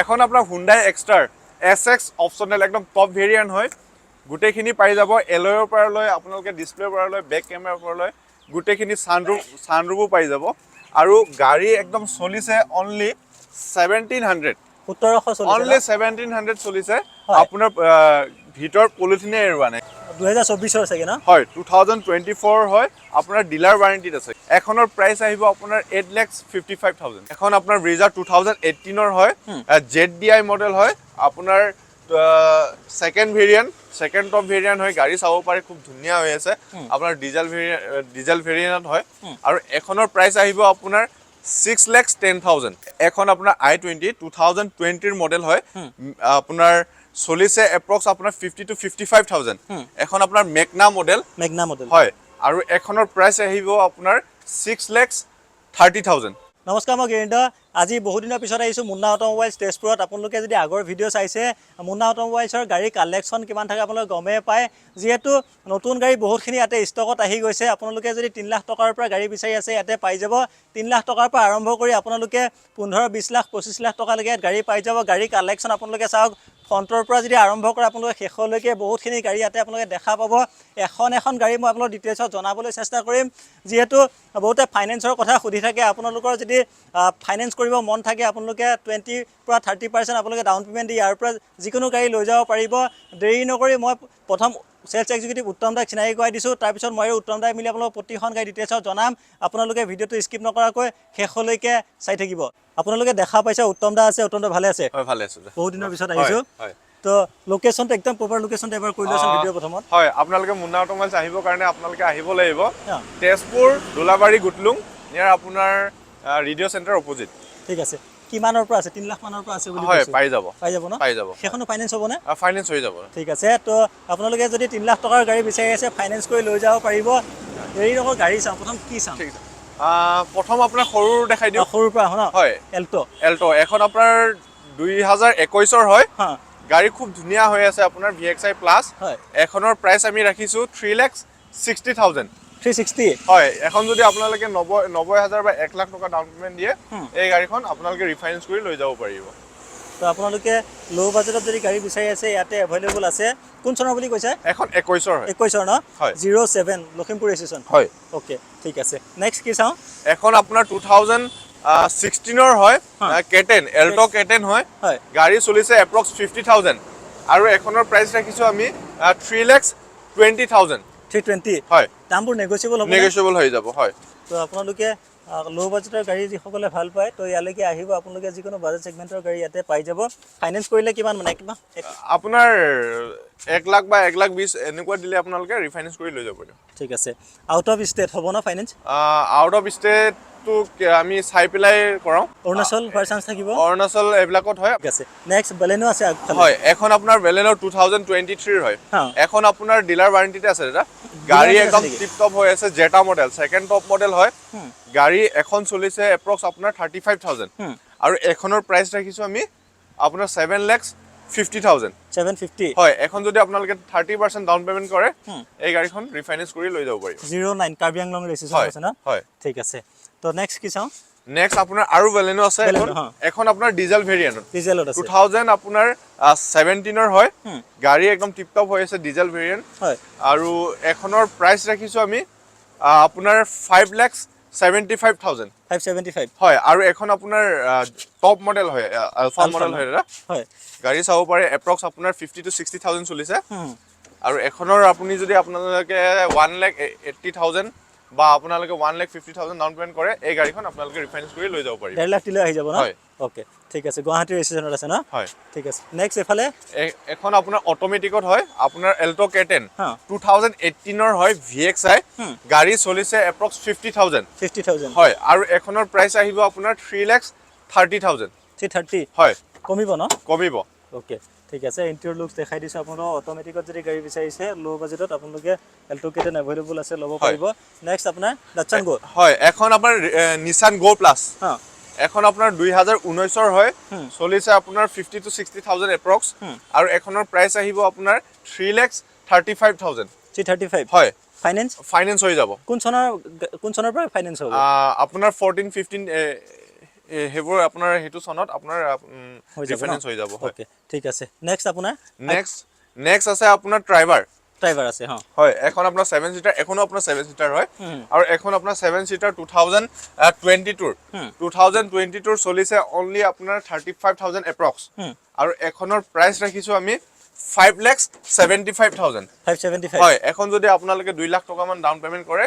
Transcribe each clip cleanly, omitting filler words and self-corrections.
এখন আপোনাৰ Hyundai Exter এছএক্স optional, একদম টপ ভেৰিয়েণ্ট হয়। গোটেইখিনি পাই যাব, এলয়ৰ পৰা লৈ আপোনালোকে ডিছপ্লেৰ পৰা লৈ, বেক কেমেৰাৰ পৰা লৈ গোটেইখিনি, ছানৰুফো পাই যাব। আৰু গাড়ী একদম চলিছে অনলি 1700। 1700 চলিছে? অনলি 1700 চলিছে। আপোনাৰ ভিতৰত পলিথিনে এৰোৱা নাই। 2024ৰ চাগে ন? হয়, 2024 হয়। আপোনাৰ ডিলাৰ ৱাৰেণ্টিত আছে। এখনৰ প্ৰাইচ আহিব আপোনাৰ 8,55,000। এখন আপোনাৰ ব্ৰিজাৰ 2018ৰ হয়, জেড ডি আই মডেল হয়। আপোনাৰ second variant, second top variant হয়। গাড়ী চাব পাৰে, খুব ধুনীয়া হৈ আছে। আপোনাৰ ডিজেল ভেৰিয়েণ্টত হয় আৰু এখনৰ প্ৰাইচ আহিব আপোনাৰ 6,10,000। এখন আপোনাৰ আই টুৱেণ্টি, 2020ৰ মডেল হয়। আপোনাৰ চলিছে এপ্ৰক্স আপোনাৰ 50 to 55 thousand। এখন আপোনাৰ মেগনা মডেল। Magna model. হয়, আৰু এখনৰ প্ৰাইচ আহিব আপোনাৰ 6,30,000। নমস্কাৰ, মই গিৰীন্দ্ৰ। আজি বহুদিনৰ পিছত আহিছোঁ মুন্না অট'মোবাইলছ, তেজপুৰত। আপোনালোকে যদি আগৰ ভিডিঅ' চাইছে, মুন্না অট'মোবাইলছৰ গাড়ী কালেকশ্যন কিমান থাকে আপোনালোকে গমেই পায়। যিহেতু নতুন গাড়ী বহুতখিনি ইয়াতে ষ্টকত আহি গৈছে। আপোনালোকে যদি 3 লাখ টকাৰ পৰা গাড়ী বিচাৰি আছে, ইয়াতে পাই যাব। 3 লাখ টকাৰ পৰা আৰম্ভ কৰি আপোনালোকে 15, 20 লাখ, 25 লাখ টকালৈকে ইয়াত গাড়ী পাই যাব। গাড়ী কালেকশ্যন আপোনালোকে চাওক। ফ্ৰণ্টৰ পৰা যদি আৰম্ভ কৰে আপোনালোকে শেষলৈকে বহুতখিনি গাড়ী ইয়াতে আপোনালোকে দেখা পাব। এখন এখন গাড়ী মই আপোনালোক ডিটেইলছত জনাবলৈ চেষ্টা কৰিম। যিহেতু বহুতে ফাইনেন্সৰ কথা সুধি থাকে, আপোনালোকৰ যদি ফাইনেন্স কৰিব মন থাকে, আপোনালোকে 20ৰ পৰা 30% আপোনালোকে ডাউন পে'মেণ্ট দি ইয়াৰ পৰা যিকোনো গাড়ী লৈ যাব পাৰিব। দেৰি নকৰি মই প্ৰথম চেলছ এক্সিকিউটিভ উত্তম দাক চিনাকি কৰাই দিছোঁ। তাৰপিছত মই আৰু উত্তম দাই মিলি আপোনালোকক প্ৰতিখন গাড়ী ডিটেইলছত জনাম। আপোনালোকে ভিডিঅ'টো স্কিপ নকৰাকৈ শেষলৈকে চাই থাকিব। আপোনালোকে দেখা পাইছে, উত্তম দা আছে। উত্তম দা, ভালে আছে? হয়, ভালে আছোঁ। বহুত দিনৰ পিছত আহিছোঁ। হয়। তো লোকেশ্যনটো একদম প্ৰপাৰ লোকেশ্যনটো এবাৰ কৰি লোৱাচোন ভিডিঅ' প্ৰথমত। হয়, আপোনালোকে মুন্না অট'মোবাইলছ আহিবৰ কাৰণে আপোনালোকে আহিব লাগিব তেজপুৰ, দোলাবাৰী, গুটলুং, ইয়াৰ আপোনাৰ ৰেডিঅ' চেণ্টাৰ অপজিট। ঠিক আছে। কিমানৰ পৰা আছে? 3 লাখ মানৰ পৰা আছে বুলি হয়। কৈছে। পাই যাব। পাই যাব ন? পাই যাব। সেইখনো ফাইনেন্স হ'বনে? ফাইনেন্স হৈ যাব। ঠিক আছে। তো আপোনালোকে যদি 3 লাখ টকাৰ গাড়ী বিচাৰি আছে, ফাইনেন্স কৰি লৈ যাব পাৰিব। দেৰি নকৰোঁ, গাড়ী চাওঁ। প্ৰথম কি চাওঁ? ঠিক আছে, প্ৰথম আপোনাৰ সৰু দেখাই দিওঁ। সৰুৰ পৰা আহোঁ ন? হয়। এল্ট'। এল্ট' এখন আপোনাৰ 2021ৰ হয়। গাড়ী খুব ধুনীয়া হৈ আছে, আপোনাৰ ভি এক্স আই প্লাছ। এখনৰ প্ৰাইচ আমি ৰাখিছোঁ 3,60,000। 360? হয়। এখন যদি আপোনালোকে 90 হাজাৰ বা 1 লাখ টকা ডাউন পে'মেণ্ট দিয়ে, এই গাড়ীখন আপোনালোকে ৰিফাইনেন্স কৰি লৈ যাব পাৰিব। তো আপোনালোকে ল' বাজেটত যদি গাড়ী বিচাৰি আছে, ইয়াতে এভেইলেবল আছে। কোন চনৰ বুলি কৈছে? এখন 21ৰ হয়। 21ৰ ন? হয়। 07, লখিমপুৰ ৰেজিষ্ট্ৰেশ্যন? হয়। অ'কে, ঠিক আছে। নেক্সট কি চাওঁ? এখন আপোনাৰ 2016ৰ হয়। কেটেন, এল্ট' কেটেন হয়। গাড়ী চলিছে এপ্ৰক্স 50,000 আৰু এখনৰ প্ৰাইচ ৰাখিছোঁ আমি 3,20,000। 320? হয়। দামবোৰ নেগচিয়েবল হ'ব? নেগচিয়েবল হৈ যাব, হয়। তো আপোনালোকে ল' বাজেটৰ গাড়ী যিসকলে ভাল পায়, তো ইয়ালৈকে আহিব। আপোনালোকে যিকোনো বাজেট ছেগমেণ্টৰ গাড়ী ইয়াতে পাই যাব। ফাইনেন্স কৰিলে কিমান মানে কিমান? আপোনাৰ 1 লাখ বা 1 লাখ 20 এনেকুৱা দিলে আপোনালোকে ৰিফাইনেন্স কৰি লৈ যাব পাৰিব। ঠিক আছে। আউট অফ ষ্টেট হ'ব ন ফাইনেন্স? আউট অফ ষ্টেটটো আমি চাই পেলাই কৰাওঁ। অৰুণাচল হোৱাৰ চান্স থাকিব? অৰুণাচল এইবিলাকত হয়। ঠিক আছে। নেক্সট বেলেনো আছে আগফালে। হয়, এখন আপোনাৰ বেলেনৰ 2023ৰ হয়। এখন আপোনাৰ ডিলাৰ ৱাৰেণ্টিতে আছে দাদা। গাড়ী warranty আছে একদম নেকি? টিপ টপ হৈ আছে। জেটা মডেল, ছেকেণ্ড টপ মডেল হয়। গাড়ী এখন চলিছে এপ্ৰক্স আপোনাৰ 35,000 আৰু এখনৰ প্ৰাইচ ৰাখিছোঁ আমি আপোনাৰ 7,50,000। 750? হয়। এখন যদি আপোনালোকে 30% ডাউন পে'মেণ্ট কৰে, এই গাড়ীখন ৰিফাইনেন্স কৰি লৈ যাব পাৰিব। 09, কাৰ্বি আংলং ৰেজিষ্ট্ৰেশ্যন হয়। আছে ন? হয়। ঠিক আছে। তো নেক্সট কি চাওঁ? নেক্সট আপোনাৰ আৰু বেলেনো আছে এখন। বেলেনো, হা। এখন আপোনাৰ ডিজেল ভেৰিয়েণ্টত। ডিজেলত টু আছে। থাউজেণ্ড আপোনাৰ 17ৰ হয়। গাড়ী একদম টিপ টপ হৈ আছে, ডিজেল ভেৰিয়েণ্ট। আৰু এখনৰ প্ৰাইচ ৰাখিছোঁ আমি আপোনাৰ 5,75,000। 575? হয়, আৰু এখন আপোনাৰ টপ মডেল হয়, আলফা আলফা মডেল ন? হয় দাদা। গাড়ী চাব পাৰে, এপ্ৰক্স আপোনাৰ 50 টু 60 থাউজেণ্ড চলিছে। আৰু এখনৰ আপুনি যদি আপোনালোকে 1,80,000 বা আপোনালোকে 1,50,000 ডাউন পে'মেণ্ট কৰে, এই গাড়ীখন আপোনালোকে ৰিফাইনেন্স কৰি লৈ যাব পাৰিব। 1.5 লাখ দিলে আহি যাব ন? হয়। অ'কে, ঠিক আছে। গুৱাহাটীৰ ৰেজিষ্ট্ৰেশ্যনত আছে ন? হয়। ঠিক আছে। নেক্সট এইফালে? এখন আপোনাৰ অট'মেটিকত হয়, আপোনাৰ এল্ট' কে টেন। 2018ৰ হয়, ভি এক্স আই। গাড়ী চলিছে এপ্ৰক্স 50,000। 50,000? হয়, আৰু এখনৰ প্ৰাইচ আহিব আপোনাৰ 3,30,000। 330? হয়। কমিব ন? কমিব। অ'কে, ঠিক আছে। ইণ্টেৰিয়ৰ লুকছ দেখাই দিছোঁ আপোনালোকক। অট'মেটিকত যদি গাড়ী বিচাৰিছে ল' বাজেটত, আপোনালোকে এল্ট' কে টেন এভেইলেবল আছে, ল'ব পাৰিব। নেক্সট আপোনাৰ ডাটছন গ'। হয়, এখন আপোনাৰ নিচান গ' প্লাছ। এখন আপোনাৰ 2019ৰ হয়। চলিছে আপোনাৰ 50 to 60 thousand approx আৰু এখনৰ প্ৰাইচ আহিব আপোনাৰ 3,35,000। 335? হয়। ফাইনেন্স? ফাইনেন্স হৈ যাব। কোন চনৰ পৰা ফাইনেন্স হ'ব? আপোনাৰ 14, 15 সেইবোৰ আপোনাৰ সেইটো চনত আপোনাৰ হৈ যাব ন? ৰিফাইনেন্স হৈ যাব, হয়। অ'কে, ঠিক আছে। নেক্সট আপোনাৰ? নেক্সট আছে আপোনাৰ ট্ৰাইবাৰ। ট্ৰাইবাৰ আছে, অঁ। হয়, এখন আপোনাৰ ছেভেন চিটাৰ, এখনো আপোনাৰ ছেভেন চিটাৰ হয় আৰু এখন আপোনাৰ ছেভেন চিটাৰ 2022ৰ। 2022ৰ চলিছে অনলি আপোনাৰ 35,000 এপ্ৰক্স আৰু এখনৰ প্ৰাইচ ৰাখিছোঁ আমি 5,75,000। 575? হয়, এখন যদি আপোনালোকে 2 লাখ টকামান ডাউন পে'মেণ্ট কৰে,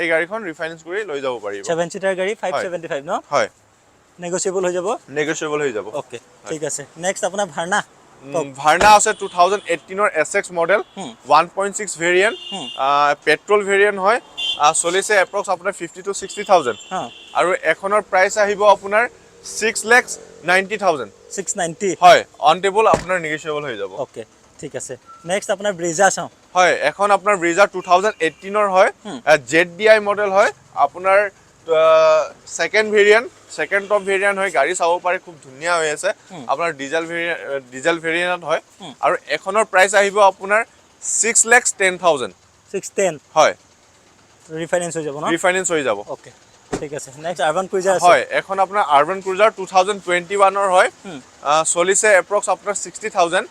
এই গাড়ীখন ৰিফাইনেন্স কৰি লৈ যাব পাৰিব। ছেভেন চিটাৰ গাড়ী 575 ন? হয়। নেগচিয়েবল হৈ যাব? নেগচিয়েবল হৈ যাব। অ'কে, ঠিক আছে। নেক্সট আপোনাৰ ভাৰ্ণা। ভাৰ্ণা আছে 2018ৰ SX model, 1.6 variant, petrol variant হয়। চলিছে এপ্ৰক্স আপোনাৰ 50 টু 60 থাউজেণ্ড আৰু এখনৰ প্ৰাইচ আহিব আপোনাৰ 6,90,000। 690? হয়, অন টেবুল আপোনাৰ নেগচিয়েবল হৈ যাব। অ'কে, ঠিক আছে। নেক্সট আপোনাৰ ব্ৰেজা চাওঁ। হয়, এখন আপোনাৰ ব্ৰিজা 2018ৰ হয়, জেড ডি আই মডেল হয়, আপোনাৰ second variant, second top variant হয়। গাড়ী চাব পাৰে, খুব ধুনীয়া হৈ আছে। আপোনাৰ ডিজেল ভেৰিয়েণ্টত হয় আৰু এখনৰ প্ৰাইচ আহিব আপোনাৰ 6,10,000। 610? হয়। ৰিফাইনেন্স হৈ যাব ন? ৰিফাইনেন্স হৈ যাব। অ'কে, ঠিক আছে। নেক্সট আৰবান ক্ৰুজাৰ আছে। হয়, এখন আপোনাৰ আৰবান ক্ৰুজাৰ 2021ৰ হয়। চলিছে এপ্ৰক্স আপোনাৰ 60,000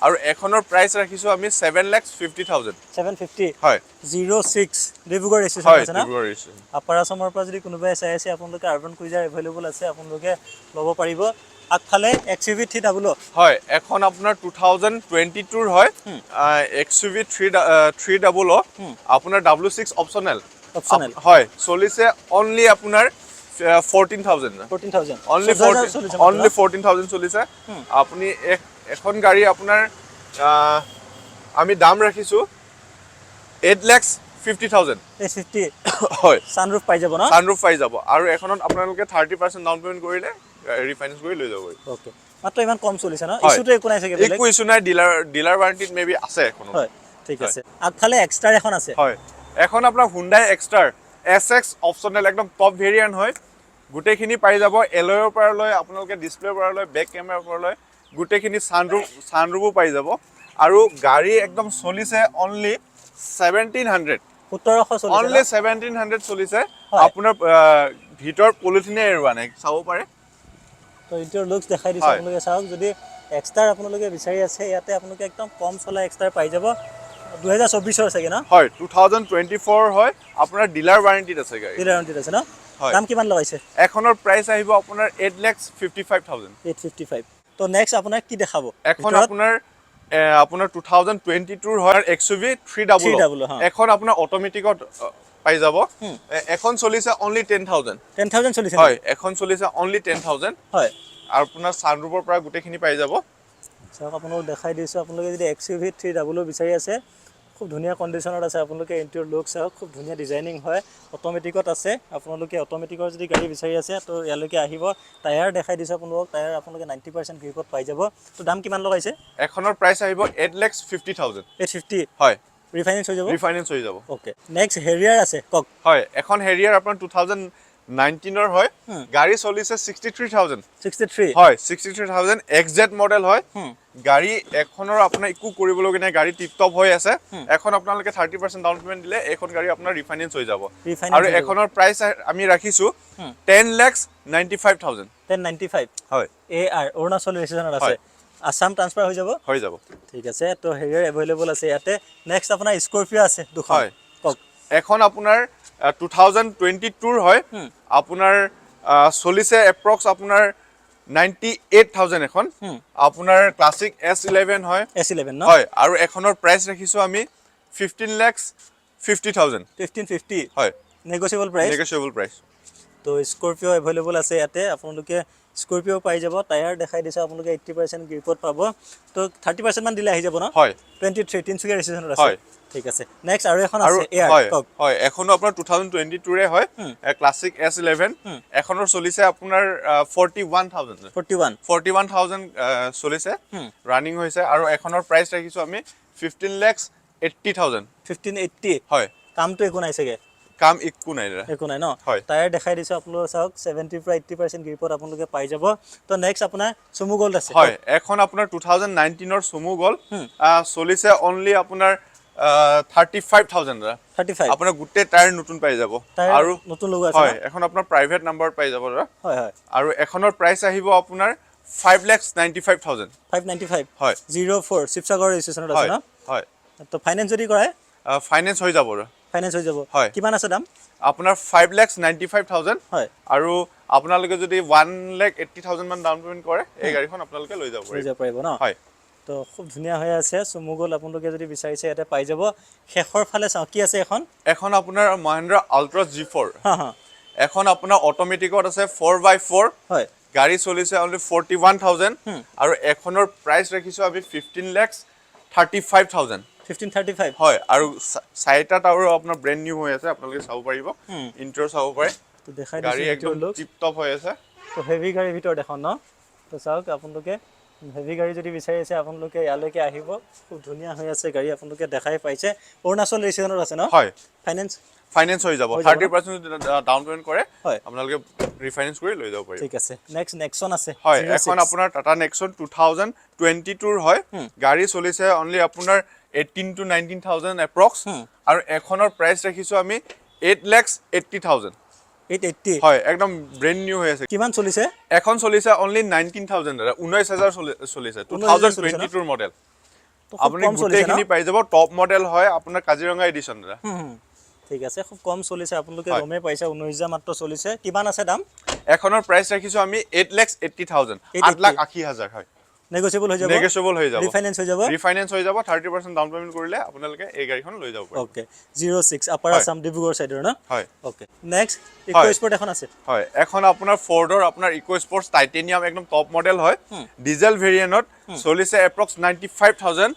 আৰু এখনৰ প্ৰাইচ ৰাখিছোঁ আমি 7,50,000। 750? হয়। 06 ডিব্ৰুগড় ৰেজিষ্ট্ৰেশ্যন আছে ন? ডিব্ৰুগড় registration। Upper আছামৰ পৰা যদি কোনোবাই চাই আছে, আপোনালোকে আৰবান ক্ৰুজাৰ এভেইলেবল আছে, আপোনালোকে ল'ব পাৰিব। আগফালে XUV 300। হয়, এখন আপোনাৰ 2022ৰ হয়, XUV 300, আপোনাৰ W6 optional. Optional. হয়, চলিছে অনলি আপোনাৰ 14,000। 14,000? অনলি 14,000 চলিছে। আপুনি এখন গাড়ী আপোনাৰ আমি দাম ৰাখিছোঁ 8,50,000। 850? হয়। ছানৰুফ পাই যাব ন? ছানৰুফ পাই যাব আৰু এখনত আপোনালোকে 30% ডাউন পে'মেণ্ট কৰিলে ৰিফাইনেন্স কৰি লৈ যাব পাৰিব। অ'কে, মাত্ৰ ইমান কম চলিছে ন? হয়। ইছ্যুটো একো নাই চাগে বেলেগ? একো ইছ্যু নাই, ডিলাৰ ৱাৰেণ্টিত মে বি আছে এখনো। হয়, ঠিক আছে। আগফালে এক্সট্ৰাৰ এখন আছে। হয়, এখন আপোনাৰ হুণ্ডাই এক্সটাৰ SX optional, একদম টপ ভেৰিয়েণ্ট হয়। গোটেইখিনি পাই যাব, এলয়ৰ পৰা লৈ আপোনালোকে ডিছপ্লেৰ পৰা লৈ বেক কেমেৰাৰ পৰা লৈ গোটেইখিনি, ছানৰুফো পাই যাব আৰু গাড়ী একদম চলিছে অনলি 1700। 1700 চলিছে? অনলি 1700 চলিছে। আপোনাৰ ভিতৰত পলিথিনে এৰোৱা নাই, চাব পাৰে। তো ইণ্টেৰিয়ৰ লুকছ দেখাই দিছোঁ। আপোনালোকে চাওক, যদি এক্সট্ৰাৰ আপোনালোকে বিচাৰি আছে, ইয়াতে আপোনালোকে একদম কম চলা এক্সট্ৰাৰ পাই যাব। 2024ৰ চাগে ন? হয়, 2024 হয়, আপোনাৰ ডিলাৰ ৱাৰেণ্টিত আছে গাড়ী। ডিলাৰ ৱাৰেণ্টিত আছে ন? হয়। দাম কিমান লগাইছে? এখনৰ প্ৰাইচ আহিব আপোনাৰ 8,55,000। 855। তো নেক্সট আপোনাৰ কি দেখাব এখন ভিতৰত? আপোনাৰ 2022ৰ হয়, XUV 300। 300, হা। এখন আপোনাৰ অট'মেটিকত পাই যাব। এখন চলিছে অনলি 10,000। 10,000 চলিছে? হয়, এখন চলিছে অনলি 10,000। আৰু আপোনাৰ ছানৰুফৰ পৰা গোটেইখিনি পাই যাব। চাওক, আপোনালোক দেখাই দিছোঁ। আপোনালোকে যদি XUV 300 বিচাৰি আছে, খুব ধুনীয়া কণ্ডিশ্যনত আছে। আপোনালোকে ইণ্টেৰিয়ৰ লুক চাওক, খুব ধুনীয়া ডিজাইনিং হয়, অট'মেটিকত আছে। আপোনালোকে অট'মেটিকৰ যদি গাড়ী বিচাৰি আছে, তো ইয়ালৈকে আহিব। টায়াৰ দেখাই দিছোঁ আপোনালোকক, টায়াৰ আপোনালোকে 90% গ্ৰিপত পাই যাব। তো দাম কিমান লগাইছে? এখনৰ প্ৰাইচ আহিব 8,50,000। 850? হয়। ৰিফাইনেন্স হৈ যাব? ৰিফাইনেন্স হৈ যাব। অ'কে, নেক্সট হেৰিয়াৰ আছে, কওক। হয়, এখন হেৰিয়াৰ আপোনাৰ 2019ৰ হয়। গাড়ী চলিছে 63,000। 63? হয়, 63,000, XZ model হয়। গাড়ী এখনৰ আপোনাৰ একো কৰিবলগীয়া নাই, গাড়ী টিপ টপ হৈ আছে। এখন আপোনালোকে 30% ডাউন পে'মেণ্ট দিলে এইখন গাড়ী আপোনাৰ ৰিফাইনেন্স হৈ যাব। Refinance আৰু হৈ যাব। এখনৰ প্ৰাইচ আমি ৰাখিছোঁ 10,95,000। 1095? হয়। AR, Arunachal ৰেজিষ্ট্ৰেশ্যনত আছে? হয়। আছাম ট্ৰান্সফাৰ হৈ যাব? হৈ যাব। ঠিক আছে। তো হেৰিয়াৰ এভেইলেবল আছে ইয়াতে। নেক্সট আপোনাৰ স্কৰপিঅ' আছে দুখন। হয়। কওক। এখন আপোনাৰ 2022ৰ হয়, আপোনাৰ চলিছে এপ্ৰক্স আপোনাৰ 98,000। এখন আপোনাৰ ক্লাছিক S11 হয়। S11 ন? হয়, আৰু এখনৰ প্ৰাইচ ৰাখিছোঁ আমি 15,50,000। 1550? হয়। Negotiable price? Negotiable price. তো স্কৰপিঅ' এভেইলেবল আছে ইয়াতে, আপোনালোকে স্কৰপিঅ' পাই যাব। টায়াৰ দেখাই দিছোঁ, আপোনালোকে 80% গ্ৰিপত পাব। তো 30%মান দিলে আহি যাব ন? হয়। 23, তিনিচুকীয়া ৰেজিষ্ট্ৰেশ্যনত আছে? হয়। ঠিক আছে। নেক্সট আৰু এখন আৰু আছে এয়াৰ। হয়। কওক। হয়, এখনো আপোনাৰ 2022ৰে হয়, ক্লাছিক S11। এখনৰ চলিছে আপোনাৰ 41,000। 41? 41,000 চলিছে, ৰানিং হৈছে আৰু এখনৰ প্ৰাইচ ৰাখিছোঁ আমি 15,80,000। 1580? হয়। কামটো একো নাই চাগে? কাম একো নাই দাদা। একো নাই ন? হয়। টায়াৰ দেখাই দিছোঁ, আপোনালোকে চাওক, 70ৰ পৰা 80% গ্ৰিপত আপোনালোকে পাই যাব। তো নেক্সট আপোনাৰ চুমু গ'ল্ড আছে। হয়, এখন আপোনাৰ 2019ৰ চুমু গ'ল্ড, চলিছে অনলি আপোনাৰ 35,000 দাদা। 35। আপোনাৰ গোটেই টায়াৰ নতুন পাই যাব। টায়াৰ আৰু নতুন লগোৱা আছে হয়। ন? এখন আপোনাৰ প্ৰাইভেট নাম্বাৰত পাই যাব দাদা। হয় হয় আৰু এখনৰ প্ৰাইচ আহিব আপোনাৰ 5,95,000। 595? হয়। 04, শিৱসাগৰ ৰেজিষ্ট্ৰেশ্যনত আছে হয়। ন? হয়। তো ফাইনেন্স যদি কৰে? ফাইনেন্স হৈ যাব দাদা। ফাইনেন্স হৈ যাব? হয়। কিমান আছে দাম? আপোনাৰ 5,95,000। আৰু আপোনালোকে যদি 1,80,000 মান ডাউন পে'মেণ্ট কৰে, এই গাড়ীখন আপোনালোকে লৈ যাব লৈ পাৰিব। যাব পাৰিব ন? হয়। তো খুব ধুনীয়া হৈ আছে চুমু গ'ল্ড। আপোনালোকে যদি বিচাৰিছে, ইয়াতে পাই যাব। শেষৰ ফালে চাওঁ, কি আছে এখন? এখন আপোনাৰ মহেন্দ্ৰ আল্ট্ৰছ জি4। হা হা এখন আপোনাৰ অট'মেটিকত আছে, 4x4। গাড়ী চলিছে অনলি 41,000 আৰু এখনৰ প্ৰাইচ ৰাখিছোঁ আমি 15,35,000। 15 35? হয়, আৰু চাৰিটা টায়াৰো আপোনাৰ ব্ৰেণ্ড নিউ হৈ আছে। আপোনালোকে চাব পাৰিব, ইণ্টেৰিয়ৰ চাব পাৰে। তো দেখাই গাড়ী দিছোঁ একদম লুক। টিপ টপ হৈ আছে। তো হেভি গাড়ীৰ ভিতৰত এখন ন? তো চাওক আপোনালোকে, হেভি গাড়ী যদি বিচাৰি আছে, আপোনালোকে ইয়ালৈকে আহিব। খুব ধুনীয়া হৈ আছে গাড়ী, আপোনালোকে দেখাই পাইছে। অৰুণাচল ৰেজিষ্ট্ৰেশ্যনত আছে ন? হয়। ফাইনেন্স? ফাইনেন্স হৈ যাব। হৈ যাব। 30% যদি ডাউন পে'মেণ্ট কৰে, আপোনালোকে ৰিফাইনেন্স কৰি লৈ যাব পাৰিব। ঠিক আছে। নেক্সট নেক্সন আছে। হয়। 06। এখন আপোনাৰ টাটা নেক্সন 2022ৰ হয়। গাড়ী চলিছে অনলি আপোনাৰ 18 to 19,000 approx আৰু এখনৰ প্ৰাইচ ৰাখিছোঁ আমি 8,80,000। 880? হয়, একদম ব্ৰেণ্ড নিউ হৈ আছে। কিমান চলিছে? এখন চলিছে অনলি 19,000 দাদা, 19,000 চলিছে। টু 19,000 থাউজেণ্ড চলিছে ন? 22ৰ মডেল। তো খুব আপুনি কম চলিছে ন? গোটেইখিনি পাই যাব। টপ মডেল হয়, আপোনাৰ কাজিৰঙা এডিশ্যন দাদা। হুম, ঠিক আছে। খুব কম চলিছে, আপোনালোকে হয়। গমেই পাইছে। 19,000 মাত্ৰ চলিছে। কিমান আছে দাম? এখনৰ প্ৰাইচ ৰাখিছোঁ আমি 8,80,000। 880। 8,80,000, হয়। নেগচিয়েবল হৈ যাব? নেগচিয়েবল হৈ যাব। ৰিফাইনেন্স হৈ যাব? ৰিফাইনেন্স হৈ যাব। 30% ডাউন পে'মেণ্ট কৰিলে আপোনালোকে এই গাড়ীখন লৈ যাব পাৰিব। অ'কে, 06, আপাৰ আছাম, ডিব্ৰুগড় চাইডৰ ন? হয়। অ'কে, নেক্সট ইক' স্পৰ্ট এখন আছে। হয়, এখন আপোনাৰ ফৰ্ডৰ আপোনাৰ ইক' স্পৰ্টছ টাইটেনিয়াম, একদম টপ মডেল হয়। ডিজেল ভেৰিয়েণ্টত চলিছে এপ্ৰক্স 95,000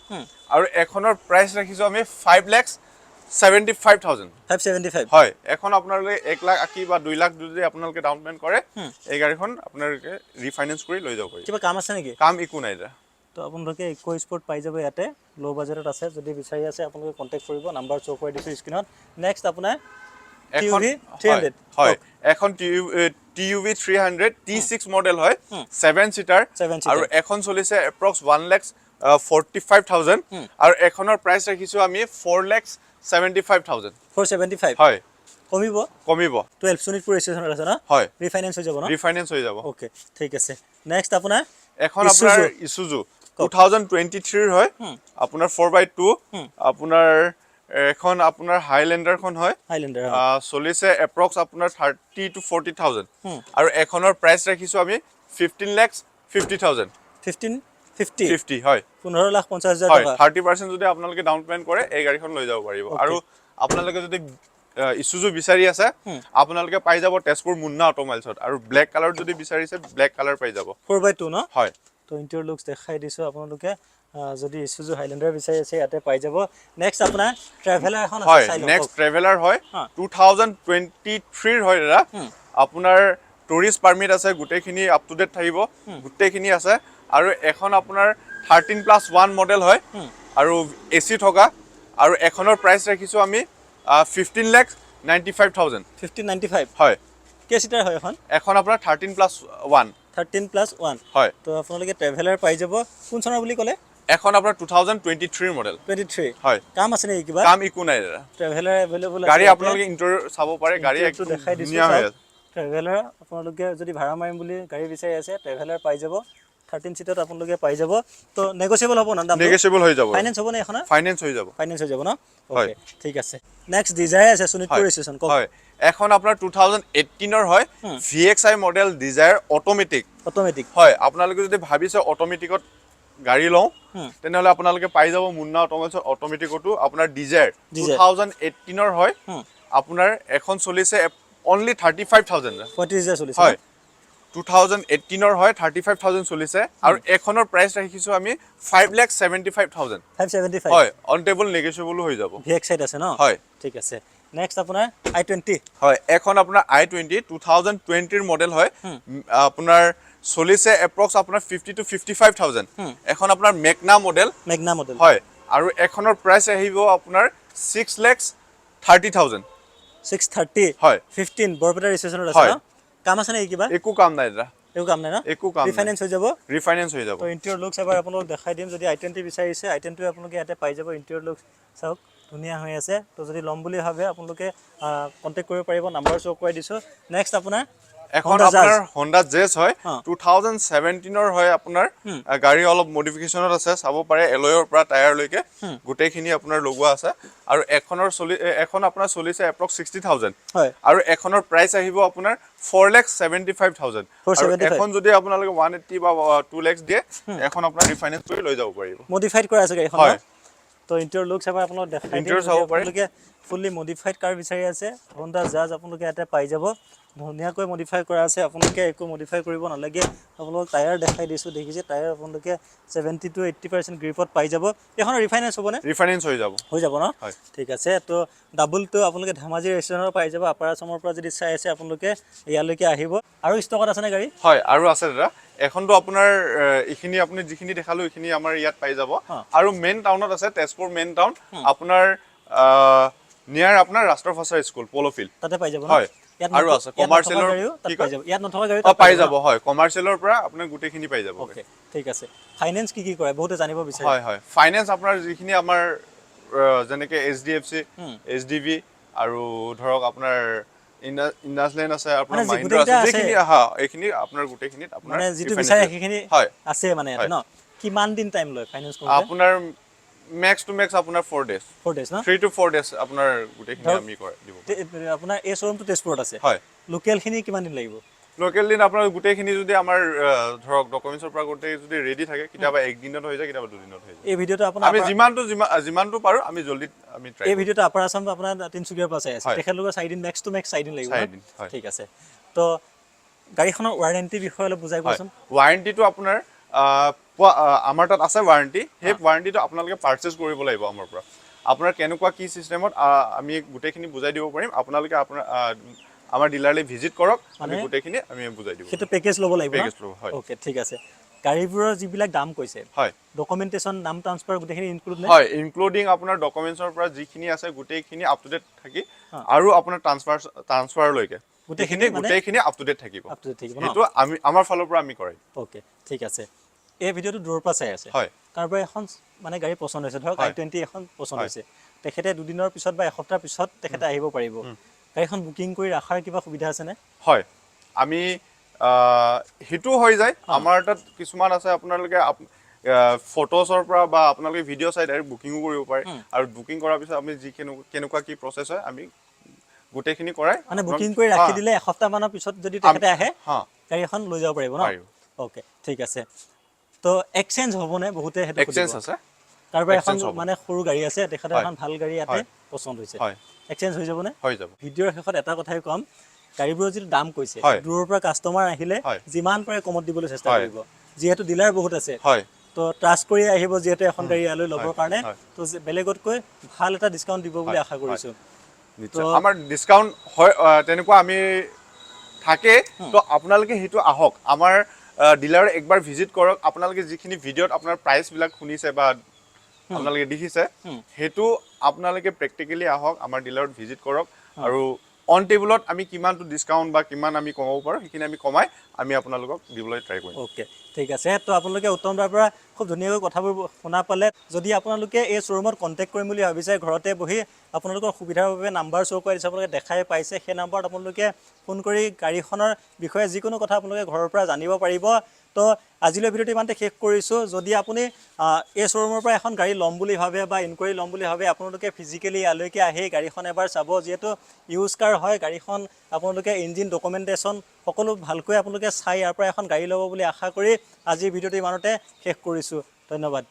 আৰু এখনৰ প্ৰাইচ ৰাখিছোঁ আমি 5,75,000। 575? হয়। এখন আপোনালোকে 1 লাখ 80 বা 2 লাখ যদি আপোনালোকে ডাউন পে'মেণ্ট কৰে, এই গাড়ীখন আপোনালোকে ৰিফাইনেন্স কৰি লৈ যাব পাৰিব। কিবা কাম আছে নেকি? কাম একো নাই দাদা। তো আপোনালোকে ইক' স্পৰ্ট পাই যাব ইয়াতে। ল' বাজেটত আছে। যদি বিচাৰি আছে, আপোনালোকে কণ্টেক্ট কৰিব। নাম্বাৰ শ্ব' কৰি দিছোঁ স্ক্ৰীণত। নেক্সট আপোনাৰ এখন TUV 300। হয়, এখন TUV 300 T6 model হয়, 7 চিটাৰ। 7 seater। আৰু এখন চলিছে এপ্ৰক্স 1,45,000 আৰু এখনৰ প্ৰাইচ ৰাখিছোঁ আমি 4,75,000। 475? হয়। কমিব? কমিব। 12, শোণিতপুৰ ষ্টেচনত আছে ন? হয়। ৰিফাইনেন্স হৈ যাব ন? ৰিফাইনেন্স হৈ যাব। অ'কে, ঠিক আছে। নেক্সট আপোনাৰ এখন আপোনাৰ Isuzu। Isuzu 2023ৰ হয়, আপোনাৰ 4x2। আপোনাৰ এখন আপোনাৰ হাইলেণ্ডাৰখন হয়। হাইলেণ্ডাৰ। চলিছে এপ্ৰক্স আপোনাৰ 30 টু 40,000 আৰু এখনৰ প্ৰাইচ ৰাখিছোঁ আমি 15,50,000। 15 50? 50, হয়। 15,50,000 হয়। টকা। 30% যদি আপোনালোকে ডাউন পে'মেণ্ট কৰে, এই গাড়ীখন লৈ যাব পাৰিব। আৰু আপোনালোকে যদি ইচুজু বিচাৰি আছে, আপোনালোকে পাই যাব তেজপুৰ মুন্না অট'মোবাইলছত। আৰু ব্লেক কালাৰ যদি বিচাৰিছে, ব্লেক কালাৰ পাই যাব। 4x2 ন? হয়। তো ইণ্টেৰিয়ৰ লুকছ দেখাই দিছোঁ। আপোনালোকে যদি ইচুজু হাইলেণ্ডাৰ বিচাৰি আছে, ইয়াতে পাই যাব। নেক্সট আপোনাৰ ট্ৰেভেলাৰ এখন আছে। হয়। চাই লওক। নেক্সট ট্ৰেভেলাৰ হয়। 2023ৰ হয় দাদা। আপোনাৰ টুৰিষ্ট পাৰ্মিট আছে, গোটেইখিনি আপ টু ডেট থাকিব, গোটেইখিনি আছে। আৰু এখন আপোনাৰ 13+1 মডেল হয় আৰু এ চি থকা আৰু এখনৰ প্ৰাইচ ৰাখিছোঁ আমি 15,95,000। 15 95? হয়। কেই চিটাৰ হয় এখন? এখন আপোনাৰ 13+1। 13+1? হয়। তো আপোনালোকে ট্ৰেভেলাৰ পাই যাব। কোন চনৰ বুলি ক'লে? এখন আপোনাৰ 2023ৰ মডেল। 23? হয়। কাম আছে নেকি কিবা? কাম একো নাই দাদা। ট্ৰেভেলাৰ এভেইলেবল আছে গাড়ী ইয়াতে। আপোনালোকে ইণ্টেৰিয়ৰ চাব পাৰে, গাড়ী ইণ্টেৰিয়ৰটো একদম দেখাই দিছোঁ। ধুনীয়া হৈ আছে। ট্ৰেভেলাৰ, আপোনালোকে যদি ভাড়া মাৰিম বুলি গাড়ী বিচাৰি আছে, ট্ৰেভেলাৰ পাই যাব। 13 চিটত আপোনালোকে পাই যাব। তো নেগচিয়েবল হ'ব ন দামটো? নেগচিয়েবল হৈ যাব। ফাইনেন্স হ'ব নে এখনৰ? ফাইনেন্স হৈ যাব। ফাইনেন্স হৈ যাব ন? হয়। অ'কে, ঠিক আছে। নেক্সট ডিজায়াৰ আছে, শোণিতপুৰ ষ্টেচন, কওক। হয়, এখন আপোনাৰ 2018ৰ হয়, VXI model, Dzire automatic. Automatic. হয়। আপোনালোকে যদি ভাবিছে অট'মেটিকত গাড়ী লওঁ, তেনেহ'লে আপোনালোকে পাই যাব মুন্না অট'মোবাইলছত অট'মেটিকতো আপোনাৰ ডিজায়াৰ টু ডিজায়াৰ। 2018ৰ হয়। আপোনাৰ এখন চলিছে অনলি 35,000। 35,000 চলিছে? হয়, 2018ৰ হয়, 35,000 চলিছে আৰু এখনৰ প্ৰাইচ ৰাখিছোঁ আমি 5,75,000। 575? হয়, অন টেবুল নেগচিয়েবলো হৈ যাব। ভি এক্স আইত আছে ন? হয়। ঠিক আছে। নেক্সট আপোনাৰ আই 20। হয়, এখন আপোনাৰ আই 20, 2020ৰ মডেল হয়। আপোনাৰ চলিছে এপ্ৰক্স আপোনাৰ 50 টু 55,000। এখন আপোনাৰ মেগনা মডেল। Magna model. হয়, আৰু এখনৰ প্ৰাইচ আহিব আপোনাৰ 6,30,000। 6 30? হয়। 15, বৰপেটা ষ্টেচনত আছে হয়। ন? কাম আছে নেকি কিবা? একো কাম নাই দাদা। একো কাম নাই ন? একো কাম নাই। ৰিফাইনেন্স হৈ যাব? ৰিফাইনেন্স হৈ যাব। তো ইণ্টেৰিয়ৰ লুকছ এবাৰ আপোনালোক দেখাই দিম। যদি i20 বিচাৰিছে, i20 আপোনালোকে ইয়াতে পাই যাব। ইণ্টেৰিয়ৰ লুকছ চাওক, ধুনীয়া হৈ আছে। তো যদি ল'ম বুলি ভাবে, আপোনালোকে কণ্টেক্ট কৰিব পাৰিব, নাম্বাৰ শ্ব' কৰাই দিছোঁ। নেক্সট আপোনাৰ এখন Honda Jazz। আপোনাৰ হণ্ডা জেজ হয়। 2017ৰ হয় আপোনাৰ। গাড়ী অলপ মডিফিকেশ্যনত আছে, চাব পাৰে। এলয়ৰ পৰা টায়াৰলৈকে গোটেইখিনি আপোনাৰ লগোৱা আছে আৰু এখনৰ চলি এখন আপোনাৰ চলিছে এপ্ৰক্স 60,000। আৰু এখনৰ প্ৰাইচ আহিব আপোনাৰ 4,75,000। 475। এখন যদি আপোনালোকে 180 বা 2 লেক্স দিয়ে, এখন আপোনাৰ ৰিফাইনেন্স কৰি লৈ যাব পাৰিব। মডিফাইড কৰা আছে গাড়ীখন? হয়। ন? তো ইণ্টেৰিয়ৰ লুকছ এবাৰ আপোনালোক দেখাই দিম। Interior যদি চাব পাৰে। আপোনালোকে ফুল্লি মডিফাইড কাৰ বিচাৰি আছে, হোণ্ডা জাজ আপোনালোকে ইয়াতে পাই যাব। ধুনীয়াকৈ মডিফাই কৰা আছে, আপোনালোকে একো মডিফাই কৰিব নালাগে। আপোনালোক টায়াৰ দেখাই দিছোঁ, দেখিছে, টায়াৰ আপোনালোকে 70 টু 80% গ্ৰিপত পাই যাব। এইখনৰ ৰিফাইনেন্স হ'বনে? ৰিফাইনেন্স হৈ যাব। হৈ যাব ন? হয়। ঠিক আছে। তো ডাবলটো আপোনালোকে ধেমাজি ৰেষ্টুৰেণ্টৰ পাই যাব। আপাৰ আছামৰ পৰা যদি চাই আছে, আপোনালোকে ইয়ালৈকে আহিব। আৰু ষ্টকত আছেনে গাড়ী? হয়, আৰু আছে দাদা। এখনতো আপোনাৰ এইখিনি আপুনি যিখিনি দেখালো, এইখিনি আমাৰ ইয়াত পাই যাব। আৰু মেইন টাউনত আছে, তেজপুৰ মেইন টাউন, আপোনাৰ নিয়াৰ আপোনাৰ ৰাষ্ট্ৰভাষা স্কুল, পল'ফিল্ড। তাতে পাই যাব ন? হয়। ইয়াত আৰু আছে, ইয়াত নথকা commercial ৰ গাড়ীও তাত কি পাই কয়? যাব। ইয়াত নথকা গাড়ীও অ তাত পাই যাব, হয়। কমাৰ্চিয়েলৰ পৰা আপোনাৰ গোটেইখিনি পাই যাব। অ'কে, ঠিক আছে। ফাইনেন্স কি কি কৰে, বহুতে জানিব বিচাৰে। হয়, ফাইনেন্স আপোনাৰ যিখিনি আমাৰ যেনেকে এইচডিএফচি, এইচডিবি আৰু ধৰক আপোনাৰ ইণ্ডাছলেণ্ড আছে, আপোনাৰ মানে যি মাহিন্দ্ৰা আছে। গোটেইকেইটা আছে। যিখিনি হা, এইখিনি আপোনাৰ গোটেইখিনিত আপোনাৰ মানে যিটো refinance বিচাৰে হৈ- সেইখিনি হয়। আছে মানে ইয়াতে হয়। ন? কিমান দিন টাইম লয় ফাইনেন্স কৰোঁতে? আপোনাৰ মেক্স টু মেক্স আপোনাৰ 4 ডেজ। 4 ডেজ ন? 3 টু 4 ডেজ আপোনাৰ গোটেইখিনি আমি কৰে দিব পাৰিম। আপোনাৰ এই শ্ব'ৰুমটো তেজপুৰত আছে? হয়। লোকেলখিনি কিমান দিন লাগিব? লোকেল দিন আপোনাৰ গোটেইখিনি যদি আমাৰ ধৰক ডকুমেণ্টছৰ পৰা গোটেই যদি ৰেডি থাকে, কেতিয়াবা একদিনত হৈ যায়, কেতিয়াবা দুদিনত হৈ যায়। এই ভিডিঅ'টো আপোনাৰ আমি যিমানটো পাৰোঁ, আমি জল্দি আমি ট্ৰাই এই ভিডিঅ'টো আপাৰ আছাম আপোনাৰ তিনিচুকীয়াৰ পৰা চাই আছে, হয়। তেখেতলোকৰ 4 দিন, মেক্স টু মেক্স 4 দিন লাগিব ন? 4 দিন, হয়। ঠিক আছে। তো গাড়ীখনৰ ৱাৰেণ্টিৰ বিষয়ে অলপ বুজাই হয়। কোৱাচোন। ৱাৰেণ্টিটো আপোনাৰ পোৱা আমাৰ তাত আছে ৱাৰেণ্টি। সেই ৱাৰেণ্টিটো আপোনালোকে পাৰ্চেছ কৰিব লাগিব আমাৰ পৰা। আপোনাৰ কেনেকুৱা কি চিষ্টেমত আমি গোটেইখিনি বুজাই দিব পাৰিম। আপোনালোকে আপোনাৰ আমাৰ ডিলাৰলৈ ভিজিট কৰক, আমি মানে গোটেইখিনি আমি বুজাই দিব। সেইটো পেকেজ ল'ব লাগিব ন? পেকেজ ল'ব, হয়। অ'কে, ঠিক আছে। গাড়ীবোৰৰ যিবিলাক দাম কৈছে, ডকুমেণ্টেশ্যন, নাম ট্ৰান্সফাৰ গোটেইখিনি ইনক্লুড নে? হয়, ইনক্লুডিং আপোনাৰ ডকুমেণ্টছৰ পৰা যিখিনি আছে গোটেইখিনি আপ টু ডেট থাকি আৰু আপোনাৰ ট্ৰান্সফাৰলৈকে গোটেইখিনি গোটেইখিনি মানে গোটেইখিনি আপ টু ডেট থাকিব। আপ টু ডেট থাকিব ন? সেইটো আমি আমাৰ ফালৰ পৰা আমি কৰাই। অ'কে, ঠিক আছে। এই ভিডিঅ'টো দূৰৰ পৰা চাই আছে, কাৰোবাৰ এখন মানে গাড়ী পচন্দ হৈছে, ধৰক i20 এখন পচন্দ হৈছে, তেখেতে দুদিনৰ পিছত বা এসপ্তাহৰ পিছত তেখেতে আহিব পাৰিব। গাড়ীখন বুকিং কৰি ৰখাৰ কিবা সুবিধা আছেনে? হয়, আমি সেইটো হৈ যায়। আমাৰ তাত কিছুমান আছে, আপোনালোকে ফটোছৰ পৰা বা আপোনালোকে ভিডিঅ' চাই ডাইৰেক্ট বুকিঙো কৰিব পাৰে। আৰু বুকিং কৰাৰ পিছত আমি যিখিনি কেনেকুৱা কি প্ৰচেছ হয়, আমি গোটেইখিনি কৰাই মানে বুকিং কৰি ৰাখি দিলে এসপ্তাহ মানৰ পিছত যদি তেখেতে আহে, গাড়ী এখন লৈ যাব পাৰিব ন? পাৰিব। অ'কে, ঠিক আছে। তো এক্সচেঞ্জ হ'বনে? বহুতে সেইটো এক্সচেঞ্জ সুধিব। আছে। কাৰোবাৰ এখন exchange হ'ব। মানে সৰু গাড়ী আছে, তেখেতে এখন ভাল গাড়ী ইয়াতে পচন্দ হৈছে, এক্সচেঞ্জ হৈ যাবনে? হৈ যাব। ভিডিঅ'ৰ শেষত এটা কথাই ক'ম, গাড়ীবোৰৰ যিটো দাম কৈছে, দূৰৰ পৰা কাষ্টমাৰ আহিলে যিমান পাৰে কমত দিবলৈ চেষ্টা কৰিব, যিহেতু ডিলাৰ বহুত আছে। তো ট্ৰাষ্ট কৰি আহিব, যিহেতু এখন গাড়ী ইয়ালৈ ল'বৰ কাৰণে। তো বেলেগতকৈ ভাল এটা ডিছকাউণ্ট দিব বুলি আশা কৰিছোঁ। নিশ্চয়, আমাৰ ডিছকাউণ্ট হয়, তেনেকুৱা আমি থাকে। তো আপোনালোকে সেইটো আহক, আমাৰ ডিলাৰত একবাৰ ভিজিট কৰক। আপোনালোকে যিখিনি ভিডিঅ'ত আপোনাৰ প্ৰাইচবিলাক শুনিছে বা আপোনালোকে দেখিছে, সেইটো আপোনালোকে প্ৰেক্টিকেলি আহক, আমাৰ ডিলাৰত ভিজিট কৰক আৰু অন টেবুলত আমি কিমানটো ডিছকাউণ্ট বা কিমান আমি কমাব পাৰোঁ, সেইখিনি আমি কমাই আমি আপোনালোকক দিবলৈ ট্ৰাই কৰিম। অ'কে, ঠিক আছে। তো আপোনালোকে উত্তম দাৰ পৰা খুব ধুনীয়াকৈ কথাবোৰ শুনা পালে। যদি আপোনালোকে এই শ্ব'ৰুমত কণ্টেক্ট কৰিম বুলি ভাবিছে, ঘৰতে বহি আপোনালোকৰ সুবিধাৰ বাবে নাম্বাৰ শ্ব' কৰি দিছে, আপোনালোকে দেখাই পাইছে। সেই নাম্বাৰত আপোনালোকে ফোন কৰি গাড়ীখনৰ বিষয়ে যিকোনো কথা আপোনালোকে ঘৰৰ পৰা জানিব পাৰিব। তো আজিলৈ ভিডিঅ'টো ইমানতে শেষ কৰিছোঁ। যদি আপুনি এই শ্ব'ৰুমৰ পৰা এখন গাড়ী ল'ম বুলি ভাবে বা ইনকুৱাৰী ল'ম বুলি ভাবে, আপোনালোকে ফিজিকেলি ইয়ালৈকে আহি গাড়ীখন এবাৰ চাব। যিহেতু ইউজ কাৰ হয় গাড়ীখন, আপোনালোকে ইঞ্জিন, ডকুমেণ্টেশ্যন সকলো ভালকৈ আপোনালোকে চাই ইয়াৰ পৰা এখন গাড়ী ল'ব বুলি আশা কৰি আজিৰ ভিডিঅ'টো ইমানতে শেষ কৰিছোঁ। ধন্যবাদ।